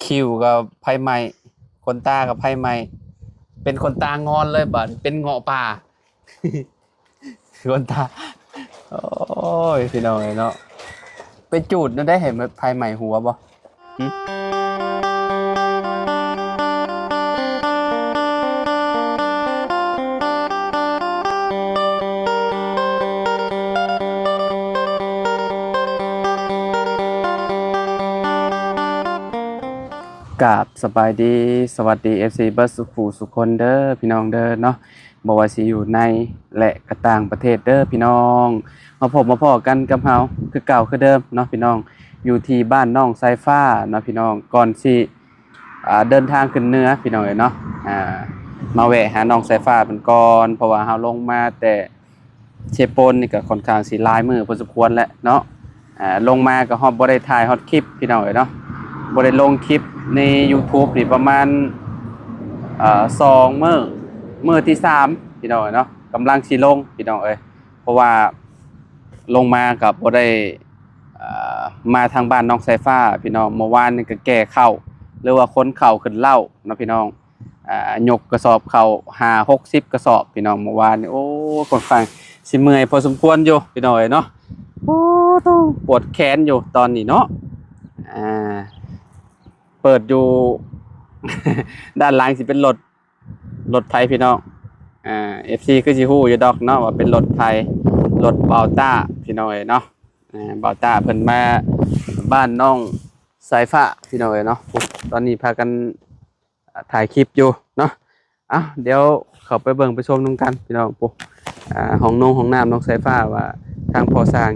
ຄິ້ວກໍໄຟໄໝ້ ຂົນຕາກໍໄຟໄໝ້ ເປັນຂົນຕາງອນເລີຍ ບາດນີ້ເປັນເງາະປ່າ ຂົນຕາ ໂອ້ຍ ພີ່ນ້ອງເອີຍເນາະ ໄປຈູດແນວໃດໃຫ້ໄຟໄໝ້ຫົວບໍ່? ຫຶ? ກາບສະບາຍດີ ສະຫວັດດີ ເອັຟຊີ ເບິດສູ່ຜູ້ສູ່ຄົນເດີ ພີ່ນ້ອງເດີເນາະ ບໍ່ວ່າຊິຢູ່ໃນ ແລະ ກະຕ່າງປະເທດເດີພີ່ນ້ອງ ມາພົບມາພໍ້ກັນກັບເຮົາຄືເກົ່າຄືເດີມເນາະພີ່ນ້ອງ ຢູ່ທີ່ບ້ານນ້ອງສາຍຟ້າເນາະພີ່ນ້ອງ ກ່ອນຊິ ອ່າ ເດີນທາງຂຶ້ນເໜືອພີ່ນ້ອງເອີຍເນາະ ອ່າ ມາແວະຫານ້ອງສາຍຟ້າເພິ່ນກ່ອນ ເພາະວ່າເຮົາລົງມາແຕ່ເຊໂປນນີ້ກໍຄ່ອນຂ້າງຊິຫຼາຍມື້ພໍສົມຄວນແລ້ວເນາະ ອ່າ ລົງມາກໍຮອດ ບໍ່ໄດ້ຖ່າຍຮອດຄລິບພີ່ນ້ອງເອີຍເນາະ ບໍ່ໄດ້ລົງຄລິບໃນຢູທູບນີ້ປະມານ ເອີ ສອງມື້ ມື້ທີສາມພີ່ນ້ອງເອີຍເນາະ ກຳລັງຊິລົງພີ່ນ້ອງເອີຍ ເພາະວ່າລົງມາກໍບໍ່ໄດ້ ເອີ ມາທາງບ້ານນ້ອງສາຍຟ້າພີ່ນ້ອງ ເມື່ອວານນີ້ກໍແກ່ເຂົ້າ ຫຼືວ່າຂົນເຂົ້າຂຶ້ນເລົ້າເນາະພີ່ນ້ອງ ອ່າ ຍົກກະສອບເຂົ້າຫ້າຫົກສິບກະສອບພີ່ນ້ອງ ເມື່ອວານນີ້ ໂອ້ ຄ່ອນຂ້າງຊິເມື່ອຍພໍສົມຄວນຢູ່ພີ່ນ້ອງເອີຍເນາະ ໂອ້ ໂທ້ ປວດແຂນຢູ່ຕອນນີ້ເນາະ ອ່າ ເປີດຢູ່ ດ້ານຫຼັງຊິເປັນລົດ ລົດໃຜພີ່ນ້ອງ ອ່າ ເອັຟຊີ ຄືຊິຮູ້ຢູ່ດອກເນາະ ວ່າເປັນລົດໃຜ ລົດບ່າວຕ້າພີ່ນ້ອງເອີຍເນາະ ອ່າ ບ່າວຕ້າເພິ່ນມາບ້ານນ້ອງສາຍຟ້າພີ່ນ້ອງເອີຍເນາະ ຕອນນີ້ພາກັນ ອ່າ ຖ່າຍຄລິບຢູ່ເນາະ ເອົ້າ ດຽວເຂົ້າໄປເບິ່ງໄປຊົມນຳກັນພີ່ນ້ອງ ໂອ້ ອ່າ ຫ້ອງນົງຫ້ອງນ້ຳນ້ອງສາຍຟ້າ ວ່າທາງພໍ່ຊ່າງ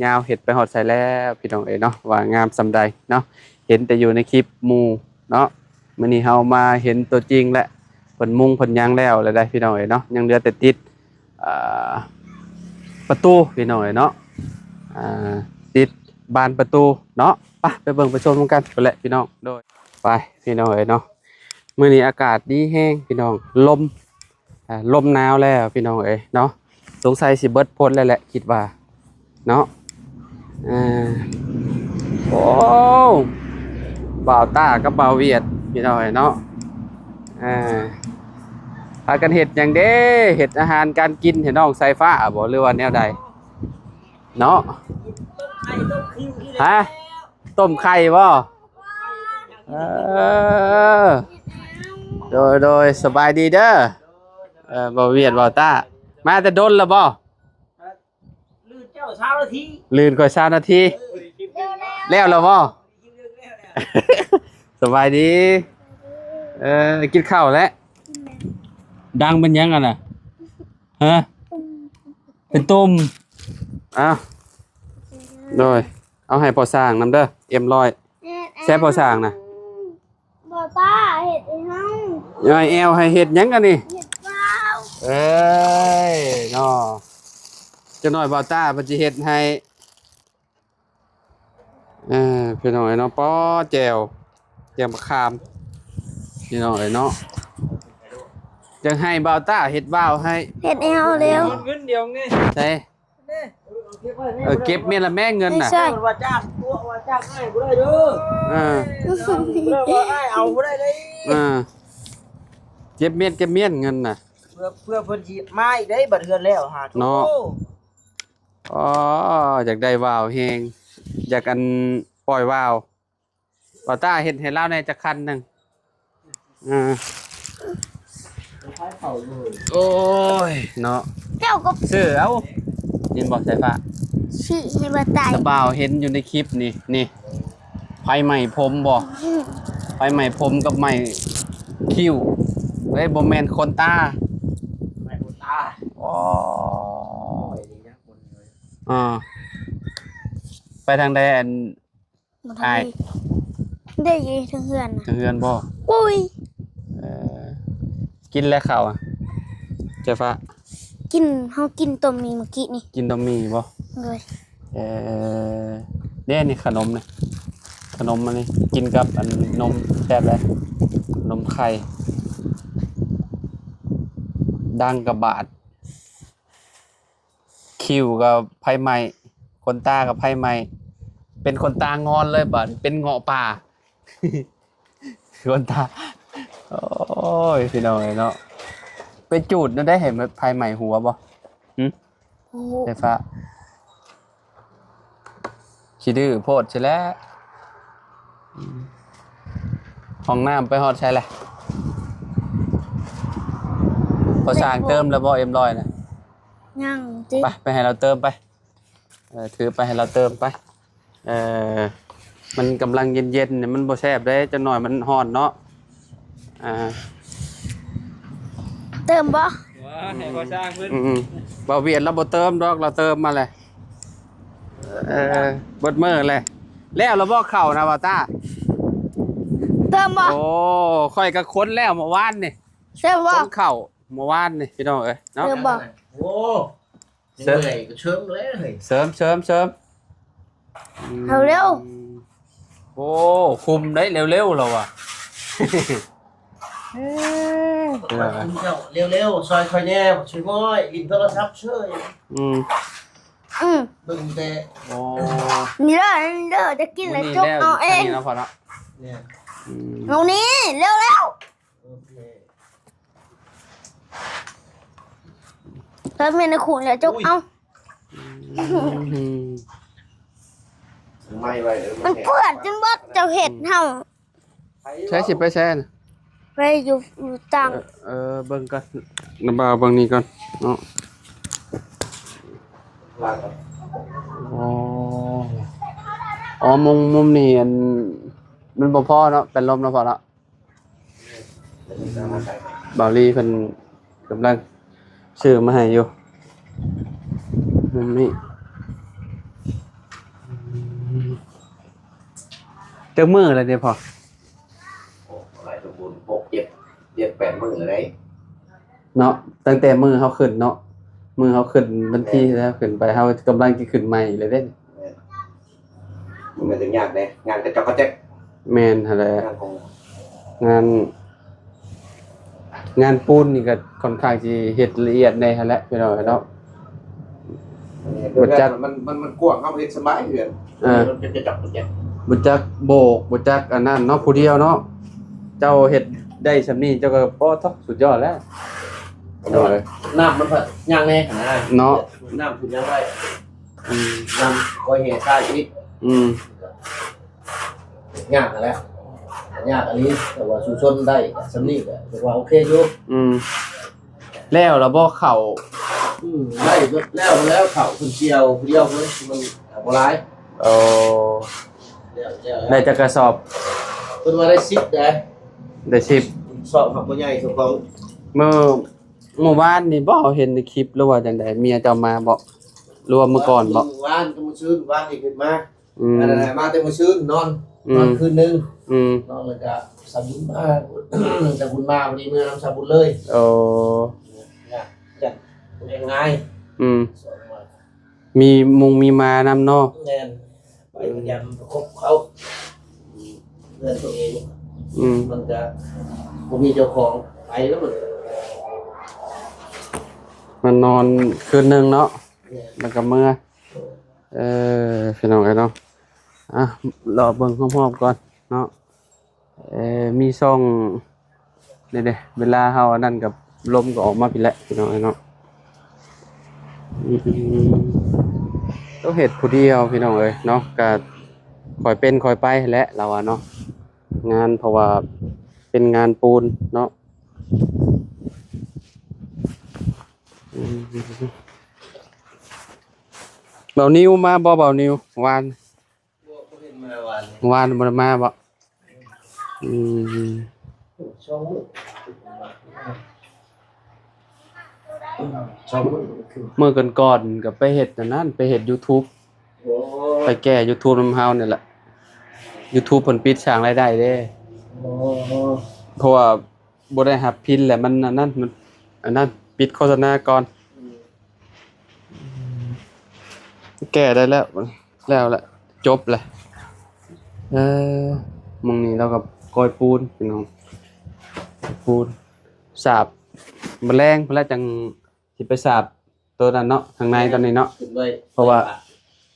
ຍາວເຮັດໄປຮອດໃສແລ້ວພີ່ນ້ອງເອີຍເນາະ ວ່າງາມສ່ຳໃດເນາະ ເຫັນແຕ່ຢູ່ໃນຄລິບໝູ່ເນາະ ມື້ນີ້ເຮົາມາເຫັນຕົວຈິງແລ້ວ ເພິ່ນມຸງເພິ່ນຫຍັງແລ້ວແລ້ວໃດ໋ພີ່ນ້ອງເອີຍເນາະ ຍັງເຫຼືອແຕ່ຕິດ ອ່າ ປະຕູພີ່ນ້ອງເອີຍເນາະ ອ່າ ຕິດບານປະຕູເນາະ ໄປ ໄປເບິ່ງໄປຊົມນຳກັນພຸ້ນແຫຼະພີ່ນ້ອງ ໂດຍ ໄປພີ່ນ້ອງເອີຍເນາະ ມື້ນີ້ອາກາດດີແຮງພີ່ນ້ອງ ລົມ ອ່າ ລົມໜາວແລ້ວພີ່ນ້ອງເອີຍເນາະ ສົງໄສຊິເບິດພົນແລ້ວແຫຼະຄິດວ່າ ເນາະ ເອີ ໂອ້ ບ່າວຕ້າກັບບ່າວຫວຽດພີ່ນ້ອງເອີຍເນາະ ເອີ ພາກັນເຮັດຫຍັງເດ້ ເຮັດອາຫານການກິນໃຫ້ນ້ອງສາຍຟ້າບໍ ຫຼືວ່າແນວໃດເນາະ ຮະ ຕົ້ມໄຂ່ບໍ ເອີ ໂດຍ ໂດຍ ສະບາຍດີເດີ ເອີ ບ່າວຫວຽດ ບ່າວຕ້າ ມາແຕ່ດົນແລ້ວບໍ? ລື່ນເຈົ້າຊາວນາທີ ລື່ນຂ້ອຍຊາວນາທີ ເອີ ແລ້ວແລ້ວບໍ່? ສະບາຍດີ ເອີ ກິນເຂົ້າແລ້ວ ດັງເປັນຫຍັງຫັ້ນນະ ຮະ ເປັນຕຸ່ມ ເອົ້າ ໂດຍ ເອົາໃຫ້ພໍ່ຊ່າງນຳເດີ ເອັມຮ້ອຍ ແຊບພໍ່ຊ່າງນະ. ບໍ່ປ້າເຮັດໃຫ້ເຮົາ ຍາຍແອວໃຫ້ເຮັດຫຍັງອັນນີ້? ເຮັດວາວ ເອີຍເນາະ ຈັກໜ້ອຍບ່າວຕ້າເພິ່ນຊິເຮັດໃຫ້ ເອີ ພີ່ນ້ອງເອີຍເນາະ ປໍ້ ແຈ່ວ ແຈ່ວມະຂາມ ພີ່ນ້ອງເອີຍເນາະ ຢາກໃຫ້ບ່າວຕ້າເຮັດວາວໃຫ້ ເຮັດແອວເລັວ ເງິນດຽວນີ້ ໃສ? ເອີ ເກັບເມັດລະແມ່ເງິນນະ ໃຊ່ ວ່າຈ້າງຕົວະ ວ່າຈ້າງອ້າຍບໍ່ໄດ້ເດີ ເອີ ເອີ ວ່າອ້າຍເອົາບໍ່ໄດ້ເດ້ ເອີ ເກັບເມັດເກັບມ້ຽນເງິນນະ ເພື່ອ ເພື່ອເພິ່ນຊິມາອີກເດ້ ບັດເຮືອນແລ້ວຫາ ເນາະ ໂອ້ ອໍ ຢາກໄດ້ວາວແຮງ ຢາກອັນປ່ອຍວາວ ບ່າວຕ້າເຮັດໃຫ້ລາວແດ່ຈັກຄັນໜຶ່ງ ເອີ ໂອ້ຍເນາະ ເຈົ້າກໍຊື້ເອົາ ເຫັນບໍ່ສາຍຟ້າ ຊື້ໃຫ້ບໍ່ຕາຍ ສະບ່າວເຫັນຢູ່ໃນຄລິບນີ້ ນີ້ ໃຜໄໝ້ຜົມບໍ່? ອືມ ໃຜໄໝ້ຜົມກັບໄໝ້ຄິ້ວ ເອີຍ ບໍ່ແມ່ນຂົນຕາ ໄໝ້ຂົນຕາ ໂອ້ຍ ເອີ ໄປທາງໃດ ອັນ ບໍ່ໄດ້ ອ້າຍ ໄດ້ຢູ່ເທິງເຮືອນນະ ເທິງເຮືອນບໍ່? ໂອ້ຍ ເອີ ກິນແລ້ວເຂົ້າ ອາ ເຈົ້າຟ້າ ກິນ ເຮົາກິນຕົ້ມໝີ່ມື້ກີ້ນີ້ ກິນຕົ້ມໝີ່ບໍ່? ໂດຍ ເອີ ເດ້ ນີ້ຂະໜົມນີ້ ຂະໜົມອັນນີ້ ກິນກັບອັນນົມແຊບເລີຍ ນົມໄຂ່ ດັງກະບາດ. ຄິ້ວກໍໄຟໄໝ້ ຂົນຕາກໍໄຟໄໝ້ ເປັນຂົນຕາງອນເລີຍ ບາດເປັນເງາະປ່າ. ຄົນຕາ ໂອ້ຍ ພີ່ນ້ອງເອີຍເນາະ ໄປຈູດແນວໃດໃຫ້ໄຟໄໝ້ຫົວບໍ່? ຫຶ? ໂອ້ ໄຟຟ້າ ຂີ້ດື້ໂພດຊິແຫຼະ. ອືມ ຫ້ອງນ້ຳໄປຮອດໃສລະ? ພໍຊ່າງເຕີມແລ້ວບໍ່ ເອັມຮ້ອຍນະ? ຍັງຕິ ໄປ ໄປໃຫ້ລາວເຕີມໄປ. ເອີ ຖືໄປໃຫ້ລາວເຕີມໄປ. ເອີ ມັນກຳລັງເຢັນໆ ນີ້ ມັນບໍ່ແຊບເດ້ ຈັກໜ້ອຍມັນຮ້ອນເນາະ. ອ່າ ເຕີມບໍ່? ວ່າໃຫ້ພໍ່ຊ່າງເພິ່ນ ອືມ ບ່າວວຽດລາວບໍ່ເຕີມດອກ ລາວເຕີມມາແຫຼະ. ເອີ ເບິດມື້ແຫຼະ. ແລ້ວລະບໍ່ເຂົ້ານະ ບ່າວຕ້າ? ເຕີມບໍ່? ໂອ້ ຂ້ອຍກໍຂົນແລ້ວເມື່ອວານນີ້ ເຕີມບໍ່? ຂົນເຂົ້າເມື່ອວານນີ້ ພີ່ນ້ອງເອີຍເນາະ. ເຕີມບໍ່? ໂອ້ ເສີມ ເມື່ອຍກໍເສີມແລ້ວເຮີ້ຍ ເສີມ ເສີມ ເສີມ. ອືມ ເອົາເລັວ. ໂອ້ ຄຸມໄດ້ເລັວໆ ລາວວ່າ. ເອີ ເຈົ້າ ເລັວໆ ຊ່ອຍຂ້ອຍແດ່ ຊ່ວຍໝ້ອຍ ຫຼິ້ນໂທລະສັບເສີຍ. ອືມ ອືມ ເບິ່ງແຕ່ ໂອ້ ນີ້ເດີ ນີ້ເດີ ຈະກິນແລ້ວຈົກເອົາເອງ ນີ້ເນາະພໍ່ເນາະ. ນີ້ ອືມ ເອົານີ້ ເລັວໆ. ໂອເຄ ເພິ່ນແມ່ນຄູນແລ້ວຈົກເອົາ. ອືມ ໄມ້ໄວ້ເດີ ມັນເປື້ອນຈົນເບິດ ເຈົ້າເຮັດເຮົາ. ໃສຊິໄປໃສນະ? ໄປຢູ່ ຢູ່ຕ່າງ ເອີ ເບິ່ງກ່ອນ ນຳບ່າວເບິ່ງນີ້ກ່ອນເນາະ. ອໍ ອໍ ມຸມ ມຸມນີ້ ອັນ ມັນບໍ່ພໍເນາະ ເປັນລົມເນາະພໍ່ເນາະ. ບ່າວລີເພິ່ນກຳລັງຊື້ມາໃຫ້ຢູ່ ມຸມນີ້. ອືມ ຈັກມື້ແລ້ວເດພໍ່? ໂອ້ ຫຼາຍສົມບູນ ຫົກ ເຈັດ ເຈັດ ແປດມື້ແລ້ວເດ້ເນາະ. ຕັ້ງແຕ່ມື້ເຮົາຂຶ້ນເນາະ ມື້ເຮົາຂຶ້ນວັນທີ ແມ່ນ ແລ້ວ ຂຶ້ນໄປ ເຮົາກຳລັງຊິຂຶ້ນໃໝ່ອີກແລ້ວເດ້. ແມ່ນ ມັນກໍຍາກເດ້ ງານກະຈອກກະແຈກ. ແມ່ນຫັ້ນແຫຼະ ງານຂອງ ງານ ງານປູນນີ້ກໍຄ່ອນຂ້າງຊິເຮັດລະອຽດແດ່ຫັ້ນແຫຼະ ພີ່ນ້ອງເອີຍເນາະ. ແມ່ນ ບໍ່ຈັກ ມັນ ມັນ ມັນກວ້າງ ເຮົາເຮັດສະບາຍເຮືອນ. ເອີ ມັນເປັນກະຈອກກະແຈກ ບໍ່ຈັກໂບກ ບໍ່ຈັກອັນນັ້ນເນາະ ຜູ້ດຽວເນາະ. ເຈົ້າເຮັດໄດ້ສ່ຳນີ້ ເຈົ້າກໍພໍເທາະ ສຸດຍອດແລ້ວ. ແຕ່ວ່າ ໂດຍ ນ້ຳມັນພັດຍາກແດ່ຫັ້ນນະ ເນາະ ນ້ຳຖືກຍັງໄດ້. ອືມ ນ້ຳຄ່ອຍແຫ່ຊ້າອີກ. ອືມ ຍາກຫັ້ນແຫຼະ ຍາກອີ່ຫຼີ ແຕ່ວ່າສູ້ຊົນໄດ້ສ່ຳນີ້ກໍຖືວ່າໂອເຄຢູ່. ອືມ ແລ້ວລະບໍ່ເຂົ້າ? ອືມ ໄດ້ແລ້ວ ແລ້ວເຂົ້າເພິ່ນກ່ຽວຜູ້ດຽວເພິ່ນ ມັນກໍບໍ່ຫຼາຍ. ໂອ້ ແລ້ວ ແລ້ວ ໄດ້ຈັກກະສອບ? ເພິ່ນວ່າໄດ້ສິບເດ້. ໄດ້ສິບ ສອບຫາກບໍ່ໃຫຍ່ສ່ຳຂອງ ມື້ ມື້ວານນີ້ບໍ່ ເຫັນໃນຄລິບ ຫຼືວ່າຈັ່ງໃດ? ເມຍເຈົ້າມາບໍ່ ຫຼືວ່າມື້ກ່ອນບໍ່? ວານກັບມື້ຊືນ ວານນີ້ຂຶ້ນມາ. ອືມ ອັນນັ້ນນະ ມາແຕ່ມື້ຊືນ ນອນ ອືມ ນອນຄືນໜຶ່ງ. ອືມ ນອນແລ້ວກະສາວບຸນມາ ສາວບຸນມາ ພໍດີເມືອນຳສາວບຸນເລີຍ. ໂອ້ ຍາກ ຍາກ ບໍ່ໄດ້ງ່າຍ. ອືມ ມີມຸງມີມານຳເນາະ. ແມ່ນ ໄປ ອືມ ຍາມປະກົບເຂົາ ເຮືອນຕົວເອງ. ອືມ ມັນກະບໍ່ມີເຈົ້າຂອງ ໄປແລ້ວມັນ ມານອນຄືນໜຶ່ງເນາະ. ແມ່ນ ແລ້ວກະເມືອ. ເອີ ພີ່ນ້ອງເອີຍເນາະ ອ່ະ ລໍເບິ່ງຮອບໆກ່ອນເນາະ. ເອີ ມີຊ່ອງ ເດ້ໆ ເວລາເຮົາອັນນັ້ນກໍ ລົມກໍອອກມາພີ້ແຫຼະ ພີ່ນ້ອງເອີຍເນາະ. ອືມ ຕ້ອງເຮັດຜູ້ດຽວ ພີ່ນ້ອງເອີຍເນາະ ກໍຄ່ອຍເປັນຄ່ອຍໄປແຫຼະ ລາວວ່າເນາະ ງານ ເພາະວ່າເປັນງານປູນເນາະ. ອືມ ບ່າວນິວມາບໍ່ ບ່າວນິວ ວານ? ບໍ່ ບໍ່ເຫັນມາວານນີ້. ວານບໍ່ໄດ້ມາບໍ່? ອືມ ສອງມື້ ສອງມື້ ມື້ກ່ອນໆກໍໄປເຮັດອັນນັ້ນ ໄປເຮັດຢູທູບ. ໂອ້ ໄປແກ້ຢູທູບນຳເຮົານີ້ແຫຼະ ຢູທູບເພິ່ນປິດສ້າງລາຍໄດ້ເດ້. ໂອ້ ເພາະວ່າ ບໍ່ໄດ້ຮັບພິນແຫຼະ ມັນອັນນັ້ນ ມັນອັນນັ້ນ ປິດໂຄສະນາກ່ອນ. ອືມ ແກ້ໄດ້ແລ້ວ ແລ້ວແຫຼະ ຈົບແຫຼະ. ເອີ ໝ່ອງນີ້ລາວກໍກ້ອຍປູນ ພີ່ນ້ອງ ປູນ ສາບ ມື້ແລງພຸ້ນລະ ຈັ່ງຊິໄປສາບ ໂຕນັ້ນເນາະ ທາງໃນຕອນນີ້ເນາະ ຂຶ້ນໄວ້ ເພາະວ່າ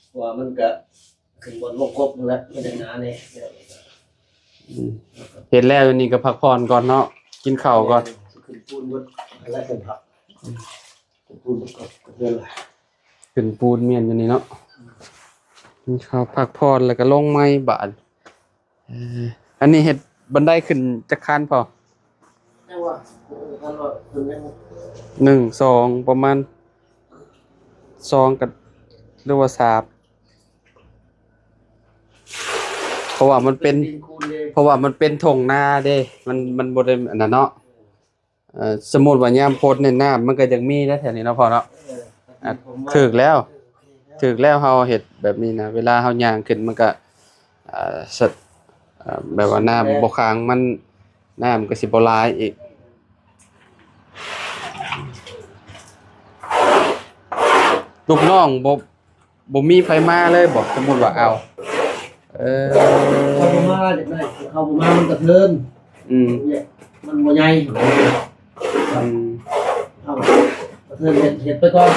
ເພາະວ່າມັນກະຂຶ້ນບ່ອນວົງກົບນັ້ນແຫຼະ ມັນຈະໜາແດ່. ອືມ ເຮັດແລ້ວນີ້ກໍພັກຜ່ອນກ່ອນເນາະ ກິນເຂົ້າກ່ອນ ຂຶ້ນປູນເບິດ ແລ້ວເພິ່ນພັກ ຂຶ້ນປູນເບິດກ່ອນ ເຮືອນລະ ຂຶ້ນປູນແມ່ນຢູ່ນີ້ເນາະ ກິນເຂົ້າພັກຜ່ອນ ແລ້ວກໍລົງໃໝ່ບາດ. ເອີ ອັນນີ້ເຮັດບັນໄດຂຶ້ນຈັກຂັ້ນພໍ່? ໜຶ່ງ ສອງ ປະມານສອງ ກໍ ຫຼືວ່າສາມ ເພາະວ່າມັນເປັນ ເພາະວ່າມັນເປັນທົ່ງນາເດ້ ມັນ ມັນບໍ່ໄດ້ອັນນັ້ນເນາະ. ເອີ ສົມມຸດວ່າຍາມຝົນນີ້ ນ້ຳມັນກໍຍັງມີເດ້ແຖວນີ້ເນາະພໍ່ເນາະ. ເອີ ອ່າ ຖືກແລ້ວ ຖືກແລ້ວ ເຮົາເຮັດແບບນີ້ນະ ເວລາເຮົາຍ່າງຂຶ້ນມັນກໍ ອ່າ ສະ ອ່າ ແບບວ່ານ້ຳບໍ່ຂັງ ມັນ ນ້ຳກໍຊິບໍ່ຫຼາຍອີກ. ລູກນ້ອງບໍ່ ບໍ່ມີໃຜມາເລີຍບໍ? ສົມມຸດວ່າເອົາ ເອີ ເຂົາບໍ່ມາ ເດັກນ້ອຍເຂົາບໍ່ມາ ມັນກະເທີນ ອືມ ມັນບໍ່ໃຫຍ່ ອືມ ເອົາ ກະເທີນເຮັດ ເຮັດໄປກ່ອນ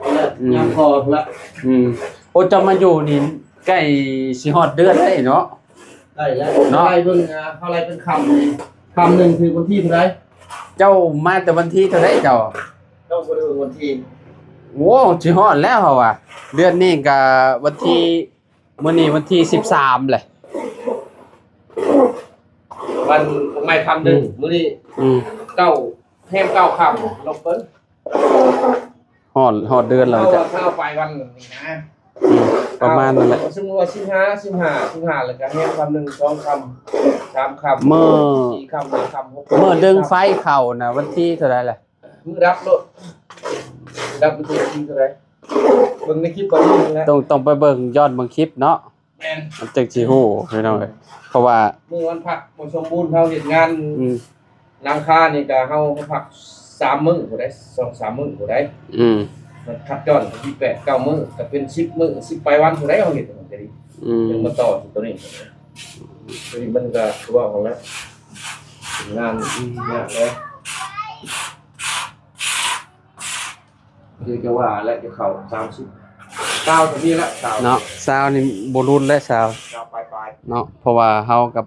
ອືມ ຍາມພໍພຸ້ນລະ ອືມ. ໂອ້ ເຈົ້າມາຢູ່ນີ້ໃກ້ຊິຮອດເດືອນແລ້ວເນາະ? ໃກ້ແລ້ວ ເນາະ ໄລ່ເບິ່ງ ອ່າ ເຮົາໄລ່ເປັນຄຳນີ້ ຄຳໜຶ່ງຄືວັນທີເທົ່າໃດ? ເຈົ້າມາແຕ່ວັນທີເທົ່າໃດເຈົ້າ? ເຈົ້າບໍ່ໄດ້ເບິ່ງວັນທີ ໂອ້ ຊິຮອດແລ້ວເຮົາວ່າ ເດືອນນີ້ກະວັນທີ ມື້ນີ້ວັນທີສິບສາມແຫຼະ ວັນໃໝ່ຄຳໜຶ່ງ ອືມ ມື້ນີ້ ອືມ ເກົ້າ ແຮມເກົ້າຄຳ ລົບເບິ່ງ ຮອດ ຮອດເດືອນແລ້ວ ເຮົາ ເຈົ້າ ເຮົາໄປວັນນີ້ນະ ອືມ ປະມານນັ້ນແຫຼະ ສົມມຸດວ່າສິບຫ້າ ສິບຫ້າ ສິບຫ້າ ແລ້ວກະແຮມຄຳໜຶ່ງ ສອງຄຳ ສາມຄຳ ມື້ ສີ່ຄຳ ຫ້າຄຳ ຫົກຄຳ ມື້ດຶງໄຟເຂົ້ານະ ວັນທີເທົ່າໃດລະ? ມື້ດັບໂລດ ດັບມື້ທີເທົ່າໃດ ເບິ່ງໃນຄລິບກ່ອນນີ້ແຫຼະ ຕ້ອງ ຕ້ອງໄປເບິ່ງ ຍ້ອນເບິ່ງຄລິບເນາະ ແມ່ນ ມັນຈຶ່ງຊິຮູ້ພີ່ນ້ອງເອີຍ ເພາະວ່າມື້ວັນພັກບໍ່ສົມບູນ ເຮົາເຮັດງານ ອືມ ຫຼັງຄານີ້ກະເຮົາພັກສາມມື້ພຸ້ນໃດ໋ ສອງສາມມື້ພຸ້ນໃດ໋ ອືມ ຄັດຈ້ອນທີແປດເກົ້າມື້ ກະເປັນສິບມື້ ສິບປາຍວັນພຸ້ນໃດ໋ ເຮົາເຮັດກະດີ ອືມ ຈຶ່ງມາຕໍ່ໂຕນີ້ ໂຕນີ້ມັນກະຄືວ່າຫັ້ນແຫຼະ ເປັນງານ ອືມ ຍາກເລີຍ. ຄືຈະວ່າແຫຼະ ຈະເຂົ້າສາມສິບ ຊາວກໍມີແລ້ວ ຊາວເນາະ ຊາວນີ້ບໍ່ລຸ້ນແລ້ວ ຊາວ ຊາວປາຍໆ ເນາະ ເພາະວ່າເຮົາກັບ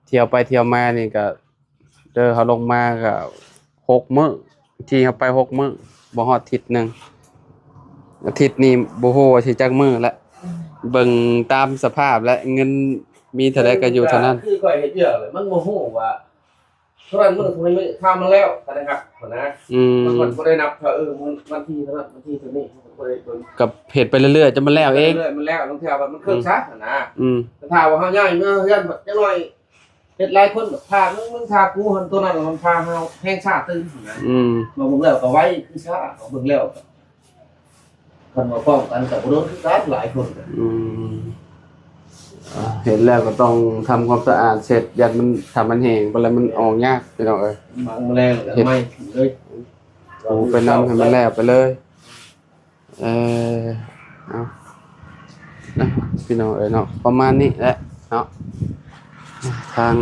ທ່ຽວໄປທ່ຽວມານີ້ກໍ ເດີ ເຮົາລົງມາກໍຫົກມື້ ທີ່ເຮົາໄປຫົກມື້ ບໍ່ຮອດທິດໜຶ່ງ ອາທິດນີ້ບໍ່ຮູ້ວ່າຊິຈັກມື້ແລ້ວ ເບິ່ງຕາມສະພາບແຫຼະ ເງິນມີເທົ່າໃດກໍຢູ່ເທົ່ານັ້ນ ຄືຂ້ອຍເຮັດວຽກແລ້ວ ມັນບໍ່ຮູ້ວ່າ ເທົ່ານັ້ນມື້ ເທົ່ານີ້ມື້ ຖ້າມັນແລ້ວກໍໄດ້ຮັບຫັ້ນນະ ອືມ ມັນບໍ່ໄດ້ນັບວ່າ ເອີ ມື້ວັນທີເທົ່ານັ້ນ ວັນທີເທົ່ານີ້ ມັນບໍ່ໄດ້ເບິ່ງ ກໍເຮັດໄປເລື້ອຍໆ ຈົນມັນແລ້ວເອງ ເລື້ອຍໆ ມັນແລ້ວ ລາງເທື່ອມັນເຄີງຊາຫັ້ນນະ ອືມ ແຕ່ຖ້າວ່າເຮົາຍ້າຍເມືອເຮືອນບັດຈັກໜ້ອຍ ເຮັດຫຼາຍຄົນບັດຖ້າ ມຶງ ມຶງຖ້າກູ ຫັ້ນ ໂຕນັ້ນມັນຖ້າເຮົາແຮງຊາຕື່ມຫັ້ນນະ ອືມ ມາເບິ່ງແລ້ວກໍໄວຄືຊາ ເບິ່ງແລ້ວ ຄັນວ່າພ້ອມກັນກໍບໍ່ດົນຄືກັນ ຫຼາຍຄົນ ອືມ ອ່າ ເຮັດແລ້ວກໍຕ້ອງທຳຄວາມສະອາດເຊັດ ຢ້ານມັນ ຖ້າມັນແຫ້ງໄປແລ້ວມັນອອກຍາກພີ່ນ້ອງເອີຍ ບາງແມະແລ້ງກໍໄໝ້ເລີຍ ປູໄປນຳໃຫ້ມັນແລ້ວໄປເລີຍ ເອີ ເອົາ ນະ ພີ່ນ້ອງເອີຍເນາະ ປະມານນີ້ແຫຼະເນາະ ທາງ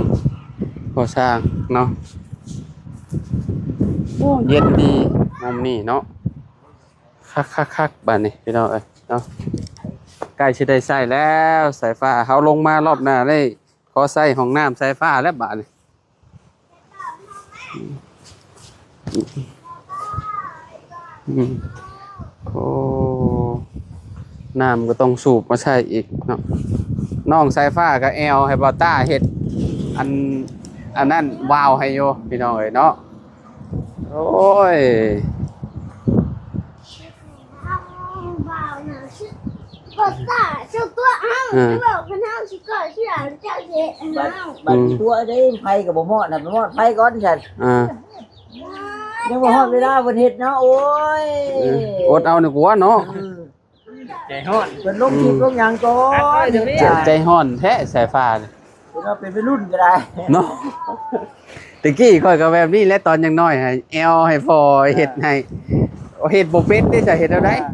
ກໍ່ສ້າງເນາະ ໂອ້ ເຢັນດີ ມຸມນີ້ເນາະ ຄັກໆໆ ບາດນີ້ພີ່ນ້ອງເອີຍເນາະ ໃກ້ຊິໄດ້ໃຊ້ແລ້ວ ສາຍຟ້າ ເຮົາລົງມາລອບໜ້າໄດ້ຂໍໃຊ້ຫ້ອງນ້ຳສາຍຟ້າແລ້ວບາດນີ້ ອືມ ໂອ້ ນ້ຳກໍຕ້ອງສູບມາໃຊ້ອີກເນາະ ນ້ອງສາຍຟ້າກໍແອວໃຫ້ບ່າວຕ້າເຮັດ ອັນ ອັນນັ້ນວາວໃຫ້ຢູ່ ພີ່ນ້ອງເອີຍເນາະ ໂອ້ຍ ເອີ ບາດ ບາດນີ້ຕົວະເດ້ ໄຟກໍບໍ່ມອດນະ ໄປມອດໄຟກ່ອນຊັ້ນ ອ່າ ຍັງບໍ່ຮອດເວລາເພິ່ນເຮັດເນາະ ໂອ້ຍ ເອີ ອົດເອົານີ້ກວ່າເນາະ ອືມ ໃຈຮ້ອນ ເພິ່ນລົງຄລິບ ອືມ ລົງຫຍັງກ່ອນ ໃຈ ໃຈຮ້ອນແທ້ສາຍຟ້ານີ້ ເພິ່ນວ່າເປັນໄວລຸ້ນກໍໄດ້ເນາະ ແຕ່ກີ້ຂ້ອຍກໍແບບນີ້ແຫຼະ ຕອນຍັງນ້ອຍໃຫ້ແອວໃຫ້ພໍ່ເຮັດໃຫ້ ເຮັດບໍ່ເປັນເດ້ ຈະເຮັດແນວໃດ ເຮັດ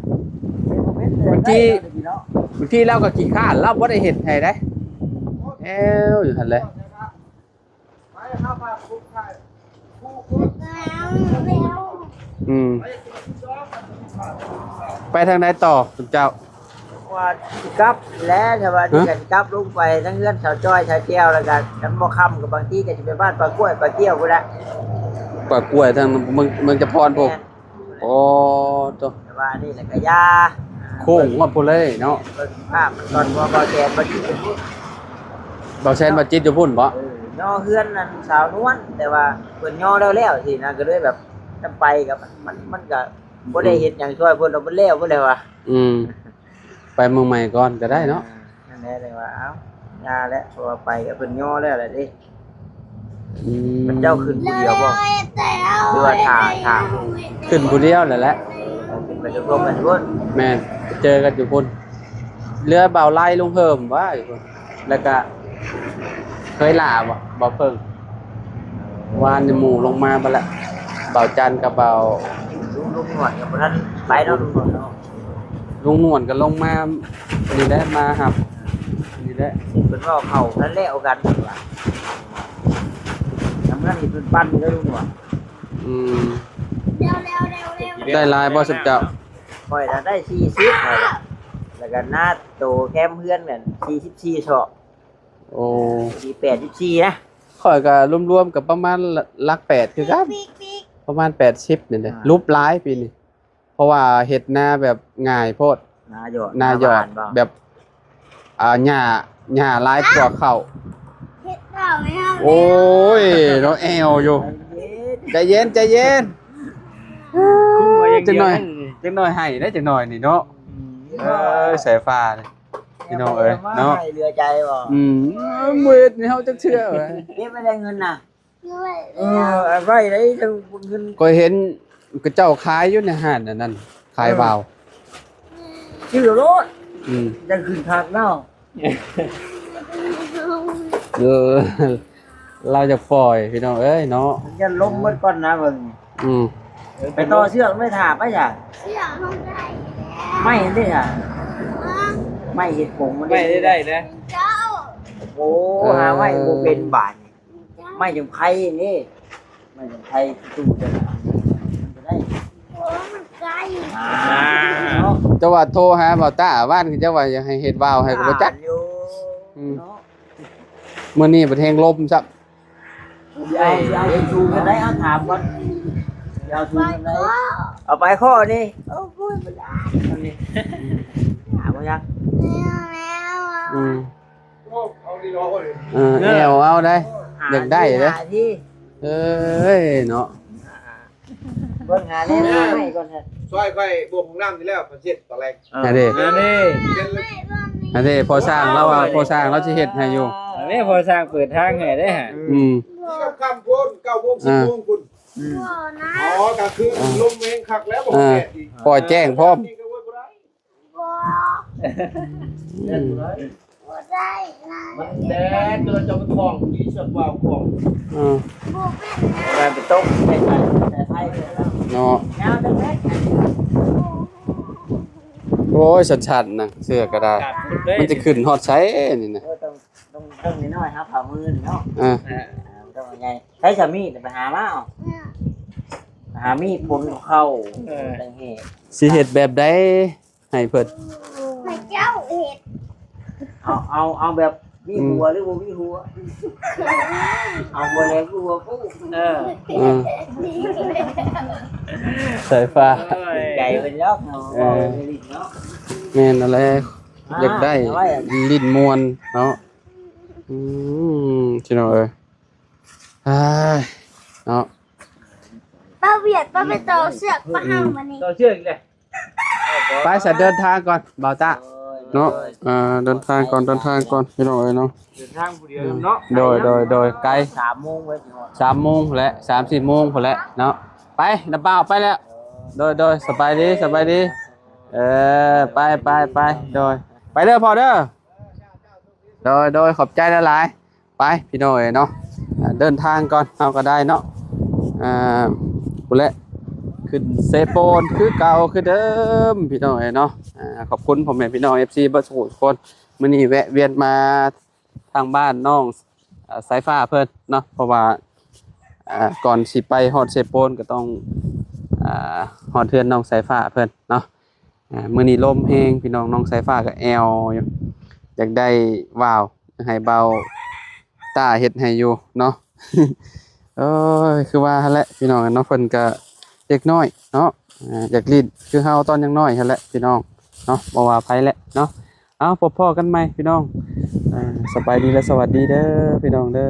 ບໍ່ເປັນ ບາງທີ ບາງທີລາວກໍຂີ້ຄ້ານ ລາວບໍ່ໄດ້ເຮັດໃຫ້ເດ້ ແອວຢູ່ຫັ້ນແຫຼະ ອືມ ໄປທາງໃດຕໍ່ ເຈົ້າ? ໂອ້ ວ່າຊິກັບແຫຼະ ຖ້າວ່າ ຮະ? ຊິກັນກັບລົງໄປທາງເຮືອນສາວຈ້ອຍ ສາວແຈວ ແລ້ວກໍຄັນບໍ່ຄ່ຳກໍບາງທີກໍຊິໄປບ້ານປາກ້ວຍ ປາກ້ຽວພຸ້ນແຫຼະ ປາກ້ວຍທາງເມືອງ ເມືອງຈຳພອນພຸ້ນ. ແມ່ນ. ອໍ ໂຕ ແຕ່ວ່ານີ້ແຫຼະກໍຢ່າ ໂຄ້ງຮອດພຸ້ນເລີຍເນາະ. ເບິ່ງພາບມັນກ່ອນ ເພາະວ່າບ່າວແສນບໍ່ຈິດຢູ່ພຸ້ນ ບ່າວແສນບໍ່ຈິດຢູ່ພຸ້ນບໍ? ເອີ ຍໍເຮືອນນັ້ນສາວນວນ ແຕ່ວ່າເພິ່ນຍໍແລ້ວໆຊີ້ນະ ກໍເລີຍແບບຈຳໄປກໍມັນ ມັນກໍບໍ່ໄດ້ເຮັດຫຍັງຊ່ວຍເພິ່ນດອກ ມັນແລ້ວເບິດແລ້ວວ່າ. ອືມ ໄປເມືອງໃໝ່ກ່ອນກໍໄດ້ເນາະ. ອ່າ ນັ້ນແຫຼະ ຈັ່ງວ່າ ເອົ້າ ຢ່າແຫຼະ ເພາະວ່າໄປກໍເພິ່ນຍໍແລ້ວແຫຼະເດ້. ອືມ ເຈົ້າຂຶ້ນຜູ້ດຽວບໍ່ ຫຼືວ່າຖ້າ ຖ້າ ຂຶ້ນຜູ້ດຽວແຫຼະແຫຼະ. ເອົາ ຂຶ້ນໄປເຈີກັນຢູ່ພຸ້ນ. ແມ່ນ ເຈີກັນຢູ່ພຸ້ນ. ເຫຼືອບ່າວໄລ ລຸງເພີ່ມວ່າຢູ່ພຸ້ນ ແລ້ວກະເຄີຍຫຼ້າບໍ່ ບ່າວເພິ່ງ. ວານນີ້ໝູ່ລົງມາເບິດລະ ບ່າວຈັນກັບບ່າວ ລຸງ ລຸງໜວດກໍບໍ່ທັນໄປເນາະ ລຸງໜວດເນາະ. ລຸງໜວດກໍລົງມານີ້ແຫຼະ ມາຮັບນີ້ແຫຼະ. ເພິ່ນເວົ້າເຂົ້າພັນແລ້ວກັນວ່າ ນ້ຳເງິນນີ້ເພິ່ນປັ່ນຢູ່ເດີລຸງໜວດ. ອືມ ໄດ້ຫຼາຍບໍ່ຊຸມເຈົ້າ? ຂ້ອຍນະໄດ້ສີ່ສິບ ຂ້ອຍນະ ແລ້ວກໍໜ້າໂຕແຄມເຮືອນນັ້ນສີ່ສິບສີ່ຊອກ. ໂອ້ ສີ່ແປດສິບສີ່ນະ. ຂ້ອຍກໍລວມໆກໍປະມານຫຼັກແປດຄືກັນ ປະມານແປດສິບນີ້ແຫຼະ. ອ່າ ຫຼຸບຫຼາຍປີນີ້ ເພາະວ່າເຮັດນາແບບງ່າຍໂພດ ນາຢອດ ນາຢອດ ນາຫວ່ານບໍ່ ແບບ ອ່າ ຫຍ້າ ຫຍ້າຫຼາຍກວ່າເຂົ້າ. ເຮັດເຂົ້າໃຫ້ເຮົາ ໂອ້ຍ ເນາະ ແອວຢູ່. ໃຈເຢັນ ໃຈເຢັນ ຄຸມໄວ້ຢ່າງດຽວ ຈັກໜ້ອຍ ຈັກໜ້ອຍໃຫ້ເດ້ ຈັກໜ້ອຍນີ້ເນາະ. ອືມ ເອີຍ ສາຍຟ້ານີ້ ພີ່ນ້ອງເອີຍເນາະ ໃຫ້ເຫຼືອໃຈບໍ່? ອືມ ບໍ່ເຮັດໃຫ້ເຮົາຈັກເທື່ອ. ເກັບໄວ້ໄດ້ເງິນນະ. ເອີ ເອົາໄວ້ໄດ້ເງິນ. ຂ້ອຍເຫັນເຂົາເຈົ້າຂາຍຢູ່ໃນຮ້ານອັນນັ້ນ ຂາຍ ເອີ ວາວ ຊື້ໂລດ. ອືມ ຈັ່ງຂຶ້ນຄັກເນາະ. ເອີ ລາວຢາກປ່ອຍ ພີ່ນ້ອງເອີຍເນາະ. ຢ່າລົມໝົດກ່ອນນະເບິ່ງ. ອືມ ໄປຕໍ່ເຊືອກ ໄປຖ້າໄປຊະ ເຊືອກເຮົາໄດ້ແລ້ວ ໄມ້ເດ້ຊະ ຮະ ໄມ້ເຮັດກົງມັນ ໄມ້ໄດ້ໄດ້ນະ ເຈົ້າ. ໂອ້ ເອີ ຫາໄມ້ບໍ່ເປັນບາດນີ້ ເຈົ້າ ໄມ້ຈັ່ງໄພນີ້ ໄມ້ຈັ່ງໄພຕູ້ຈັ່ງນັ້ນ ມັນກໍໄດ້. ໂອ້ ມັນໄກ ອ່າ ເນາະ. ເຈົ້າວ່າໂທຫາບ່າວຕ້າວານ ເຈົ້າວ່າຢາກໃຫ້ເຮັດວາວໃຫ້ກໍບໍ່ຈັກ ຢູ່ ອືມ ເນາະ. ມື້ນີ້ບັດແຮງລົມຊ້ຳ. ເອົາ ເອົາສູງເທົ່າໃດ ເອົາຖາມກ່ອນ ເອົາສູງເທົ່າໃດ? ເອົາປາຍຄໍນີ້ ໂອ້ຍ ບໍ່ຢາກ ເອົານີ້ ຫາບໍ່ຢາກ ອືມ ເອີ ແອວເອົາໄດ໋ ຢາກໄດ້ເດ້ ເອີຍເນາະ. ເບິ່ງຫາແນວໃໝ່ກ່ອນເຖາະ ຊ່ອຍຂ້ອຍບວກຫ້ອງນ້ຳນີ້ແລ້ວ ຂ້ອຍເຊັດຕອນແລງ. ເອີ ອັນນີ້ ອັນນີ້ ອັນນີ້ພໍ່ຊ່າງລາວວ່າ ພໍ່ຊ່າງລາວຊິເຮັດໃຫ້ຢູ່. ອັນນີ້ພໍ່ຊ່າງເປີດທາງໃຫ້ເດ້ຫະ. ອືມ ຄ່ຳໆພຸ້ນ ເກົ້າໂມງ ສິບໂມງພຸ້ນ. ອືມ ອໍ ກະຄື ເອີ ລົມແຮງຄັກແລ້ວ ບໍ່ ເອີ ແດດອີກ ປ່ອຍແຈ້ງພ້ອມ. ບໍ່ ອືມ ບໍ່ໄດ້ນະ ມັນແດດ ເວລາເຈົ້າໄປຄ່ອງດີເຊືອກວ່າວຄ່ອງ. ອືມ ບໍ່ເປັນນະ ເວລາໄປຕົກໃສ່ ໃສ່ໄຟເນາະ ຍາວຈັກແມັດ. ໂອ້ຍ ຊັນໆນະ ເຊືອກກໍໄດ້ ມັນຈະຂຶ້ນຮອດໃສນີ້ນະ. ເອີ ຕ້ອງ ຕ້ອງ ຕ້ອງນ້ອຍໆ ຫາຝ່າມືນີ້ເນາະ. ເອີ ເອີ ຕ້ອງໃຫຍ່ ໃຊ້ສາມີດໄປຫາມາເອົາ ຫາມີດພົນເຂົ້າ ເອີ ຈັ່ງເຮັດ ຊິເຮັດແບບໃດ ໃຫ້ເພິ່ນ ໃຫ້ເຈົ້າເຮັດ ເອົາ ເອົາ ເອົາແບບມີຫົວ ອືມ ຫຼືບໍ່ມີຫົວ ເອົາຫົວແຫຼມຄືຫົວປູ. ເອີ ເອີ ສາຍຟ້າ ໂອ້ຍ ໃຈເພິ່ນແລ້ວເນາະ. ເອີ ເວົ້າເລີຍເນາະ ແມ່ນນັ້ນແຫຼະ ອ່າ ຢາກໄດ້ ເອົາໄວ້ ຫຼິ້ນມ່ວນເນາະ. ອືມ ພີ່ນ້ອງເອີຍ ອ້າຍ ເນາະ ປ້າວຽດ ປ້າໄປຕໍ່ເຊືອກ ອືມ ປ້າຫາມານີ້ ຕໍ່ເຊືອກອີກແລ້ວ. ໄປຊະ ເດີນທາງກ່ອນ ບ່າວຕ້າ ໂດຍ ເນາະ ໂດຍ ເອີ ເດີນທາງກ່ອນ ເດີນທາງກ່ອນ ພີ່ນ້ອງເອີຍເນາະ. ເດີນທາງຜູ້ດຽວເນາະ ໂດຍ ໂດຍ ໂດຍ ໄກ ສາມໂມງເວີຍ ສາມໂມງພຸ້ນແຫຼະ ສາມສີ່ໂມງພຸ້ນແຫຼະເນາະ. ໄປ ນ້າບ່າວ ໄປແລ້ວ ໂດຍ ໂດຍ ສະບາຍດີ ສະບາຍດີ ເອີ ໄປ ໄປ ໄປ ໂດຍ ໄປເດີພໍ່ເດີ ໂດຍ ໂດຍ ຂອບໃຈຫຼາຍໆ. ໄປ ພີ່ນ້ອງເອີຍເນາະ ເດີນທາງກ່ອນ ເຮົາກໍໄດ້ເນາະ ອ່າ ພຸ້ນແຫຼະ ຂຶ້ນເຊໂປນຄືເກົ່າຄືເດີມ ພີ່ນ້ອງເອີຍເນາະ. ອ່າ ຂອບຄຸນພໍ່ແມ່ພີ່ນ້ອງ ເອັຟຊີ ເບິດທຸກຄົນ ມື້ນີ້ແວະວຽນມາທາງບ້ານນ້ອງ ເອີ ສາຍຟ້າເພິ່ນເນາະ ເພາະວ່າ ເອີ ກ່ອນຊິໄປຮອດເຊໂປນກໍຕ້ອງ ອ່າ ຮອດເຮືອນນ້ອງສາຍຟ້າເພິ່ນເນາະ. ອ່າ ມື້ນີ້ລົມແຮງພີ່ນ້ອງ ນ້ອງສາຍຟ້າກໍແອວຢູ່ ຢາກໄດ້ຫວ່າວ ໃຫ້ເບົາຕ້າເຮັດໃຫ້ຢູ່ເນາະ. ໂອ້ຍ ຄືວ່າຫັ້ນແຫຼະພີ່ນ້ອງເນາະ ເພິ່ນກໍເດັກນ້ອຍເນາະ ອ່າ ຢາກຫຼິ້ນຄືເຮົາຕອນຍັງນ້ອຍຫັ້ນແຫຼະພີ່ນ້ອງເນາະ ບໍ່ວ່າໃຜແຫຼະເນາະ. ເອົາ ພົບພໍ້ກັນໃໝ່ພີ່ນ້ອງ ອ່າ ສະບາຍດີ ແລະ ສະຫວັດດີເດີພີ່ນ້ອງເດີ.